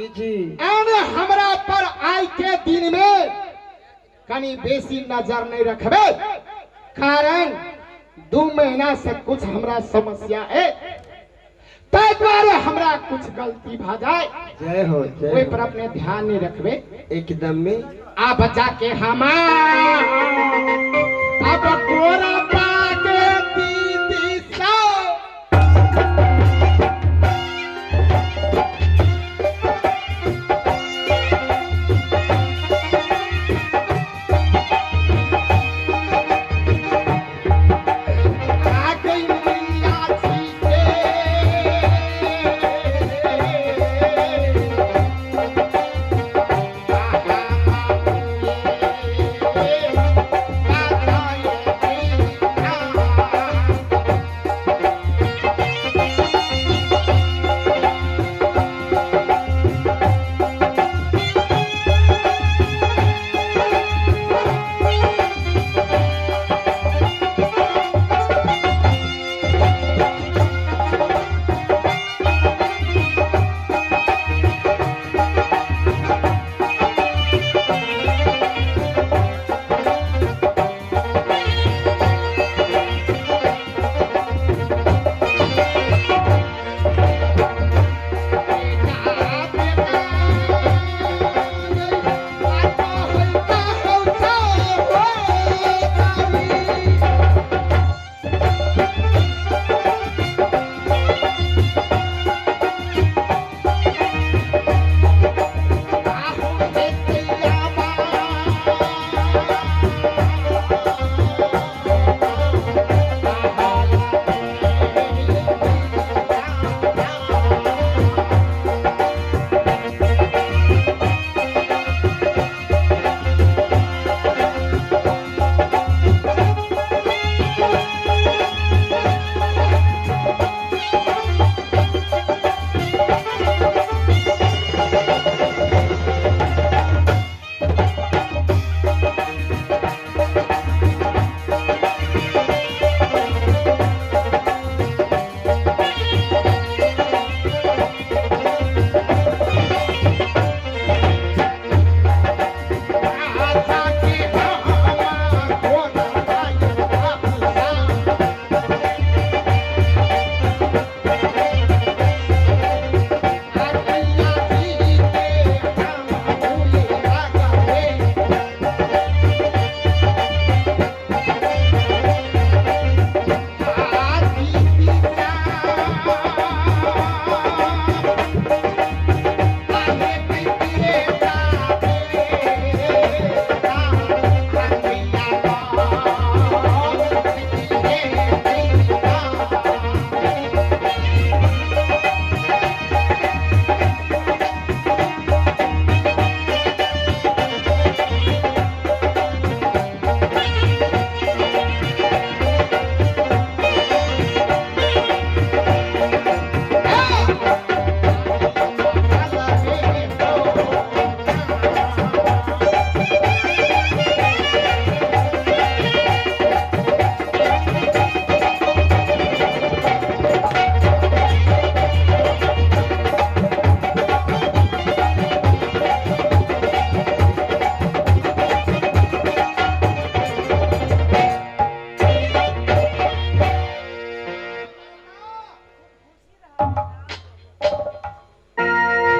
जी जी। एने हमरा पर आइ के दिन में कनी बेसी नजर नहीं रखबे, कारण 2 महीना से कुछ हमरा समस्या है, ताहि दुआरे हमरा कुछ गलती भ जाए। जय हो, जय ओहि हो। पर अपने ध्यान नहीं रखबे एकदम में। आ बच्चा के हम अब गोरा पाके दीदी सौ। आ गई मैया जी के।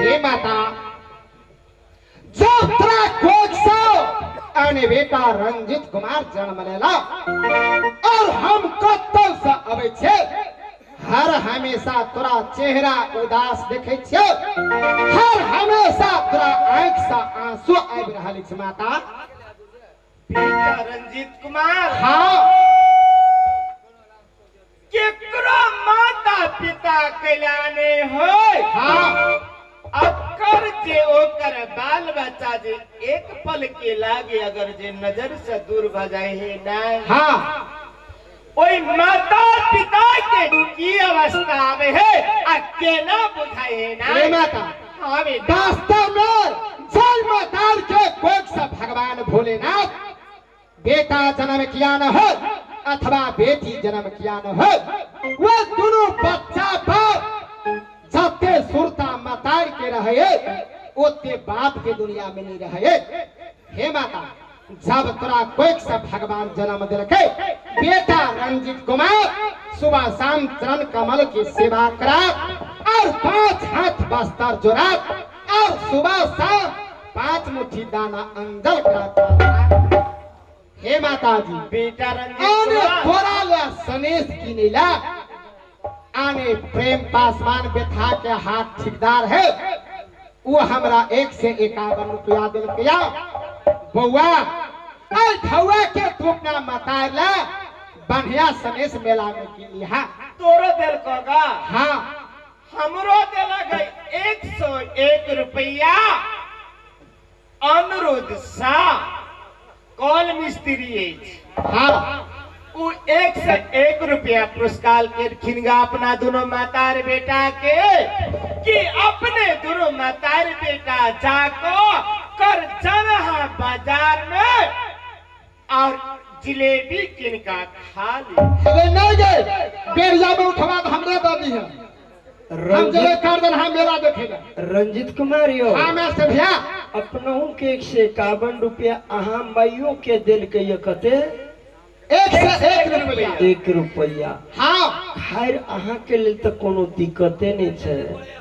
हे माता, जब तोरा कोख से अने बेटा रंजित कुमार जन्म लेला और हम कतौ से अबै छे, हर हमेशा तोरा चेहरा उदास देखे छे, हर हमेशा तोरा आँख से आंसू आबि रहल अछि माता। बेटा रंजित कुमार, हाँ, केकरो माता पिता कल्याणे होय, हाँ, अकर जे ओकर बाल बच्चा जे एक पल के लागे अगर जे नजर से दूर भ जाए हे ना, हाँ, ओई माता पिता के की अवस्था आवे है आ केना बुझाए हे ना। हे माता, हाँ बेटा। वास्तव में जन्म दार के कोख से भगवान भोलेनाथ बेटा जन्म किया न हो अथवा बेटी जन्म किया न हो, वो दोनों बच्चा पर जते सुरता मतार के रहे ओते बाप के दुनिया में नहीं रहे। हे माता, जब तोरा कोई से भगवान जन्म दिलकै, बेटा रंजित कुमार सुबह शाम चरण कमल की सेवा करा और 5 हाथ बस्तर जोड़ा और सुबह शाम 5 मुट्ठी दाना अंजल करा। हे माता जी, बेटा रंजित आने कुमार तोरा ला सनेश किनेला आने प्रेम पासवान बेथा के हाथ ठेकेदार है, वो हमरा 151 रुपया दिलकया। बउआ आई ठौआ के तू अपना मताला बढ़िया सनेश मेला में की लिहा। तोरो दिल कोगा? हाँ। हमरो देला गई 101 रुपया। अनुरुद्ध शाह कॉल मिस्त्री अछि। हाँ। उ 101 रुपया पुरस्कार के खिनगा अपना दोनों मातार बेटा के कि अपने दोनों मातार बेटा जाको कर जनहा बाजार में और जिलेबी किनका खा ली। अरे नहीं गए बेरिया में उठवा तो हमरे दे दी है, हम जबे कर देन हम मेला देखेगा। रंजित कुमार यो, हाँ मैं से भैया अपनहु के 151 रुपया अहाँ माइयो के दिल के ये कते 101 रुपया। 1 रुपया। हाँ। खैर अहाँ के लेल तो कोनो दिक्कते नहीं छै,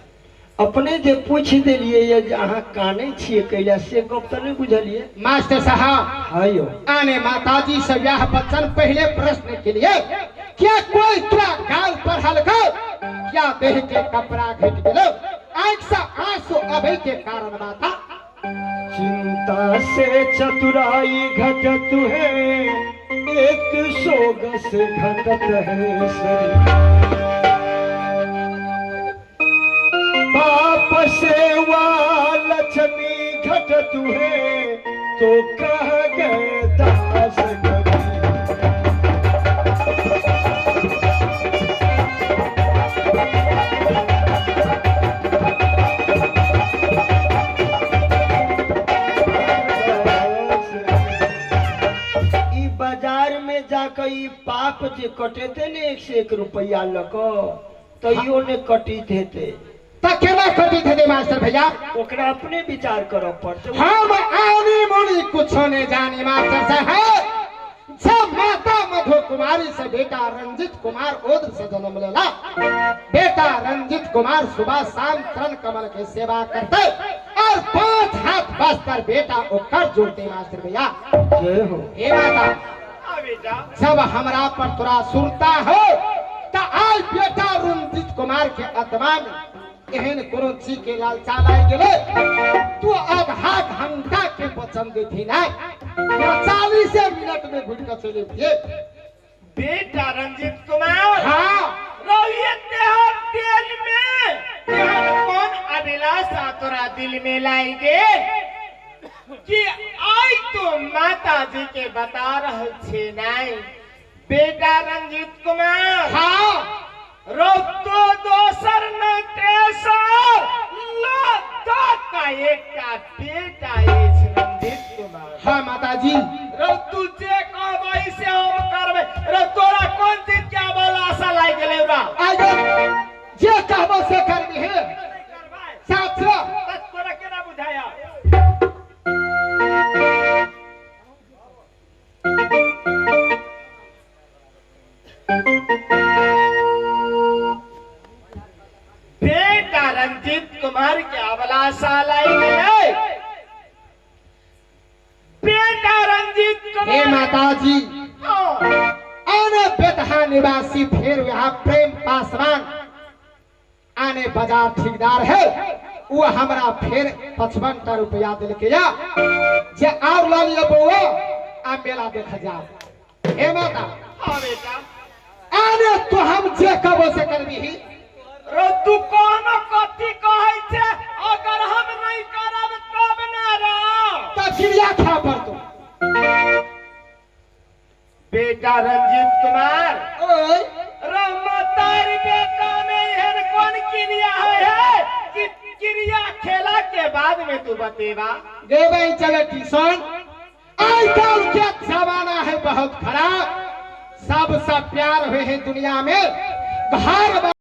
अपने जे पूछ देलिए ये जे अहाँ कानै छियै कैला से गप तऽ नहि बुझलिए। मास्टर साहब, हाँ यो। आने माताजी से यह बच्चन पहले प्रश्न के लिए क्या कोई तोरा गाल पर हलको क्या देह के कपड़ा घट गेलो आंख से आंसू अभय के कारण माता चिंता से चतुराई घटत है, एक सोग से घटत है सर। पाप सेवा लक्ष्मी घटत है तो कह गए दास कबीर। ई बाजार में जाकर ई पाप जे कटेते ने 101 रुपया लक तैयो ने कटित हेते। त केना कटित हेते मास्टर भैया? ओकरा अपने विचार करऽ पड़ते। हम आनी मुनी कुछो नहीं जानी मास्टर साहब। जब माता मधु कुमारी से बेटा रंजित कुमार ओद्र से जन्म लेला, बेटा रंजित कुमार सुबह शाम चरण कमल के सेवा करते और 5 हाथ बस्तर बेटा ओकर जोड़ते मास्टर भैया। जय हो। हे माता, बेटा जब हमरा पर तोरा सुनता हो त आज बेटा रंजित कुमार के आत्मा में एहन कोनो चीज के लालचा लागि गेलै तू आधा घंटा के वचन देथी ना 40 मिनट में घुट के चले गए। बेटा रंजित कुमार, हाँ। रहिए तेहर दिल में तेहर कौन अभिलाषा तोरा दिल में लाई गे कि आई तो माता जी के बता रहल छे नहीं। बेटा रंजित कुमार, हाँ। रोतो दोसर न तेसर लो का एकटा बेटा अछि रंजित कुमार। हाँ माता जी। रो तू जे कहबै से हम करबै। रो तोरा कोन चीज के अभिलाषा लागि गेलै रा? आगे जे कहबो से करबी हे साथ तोरा केना बुझाया? बेटा रंजित कुमार के अभिलाषा लागि गेलै। बेटा रंजित कुमार, हे माता जी, आने बेतहा निवासी फिर यहाँ प्रेम पासवान आने बाजार ठेकेदार है, वो हमरा फिर 55 रुपया दिल के या जे और ला लिया बउआ आ मेला देख जा। हे माता, हाँ बेटा, आने तो हम जे कहबो से करबी ही। रो तू कोनो कथी कहै छे अगर हम नहीं करब तब ना रहो त चिड़िया खा पड़तो। बेटा रंजित कुमार, ओए रमतार बेटा में एहन कोन क्रिया है कि क्रिया खेला के बाद में तू बतेबा? गे चले किसान, आज कल के जमाना है बहुत खराब, सबसे प्यार हुए है दुनिया में घर।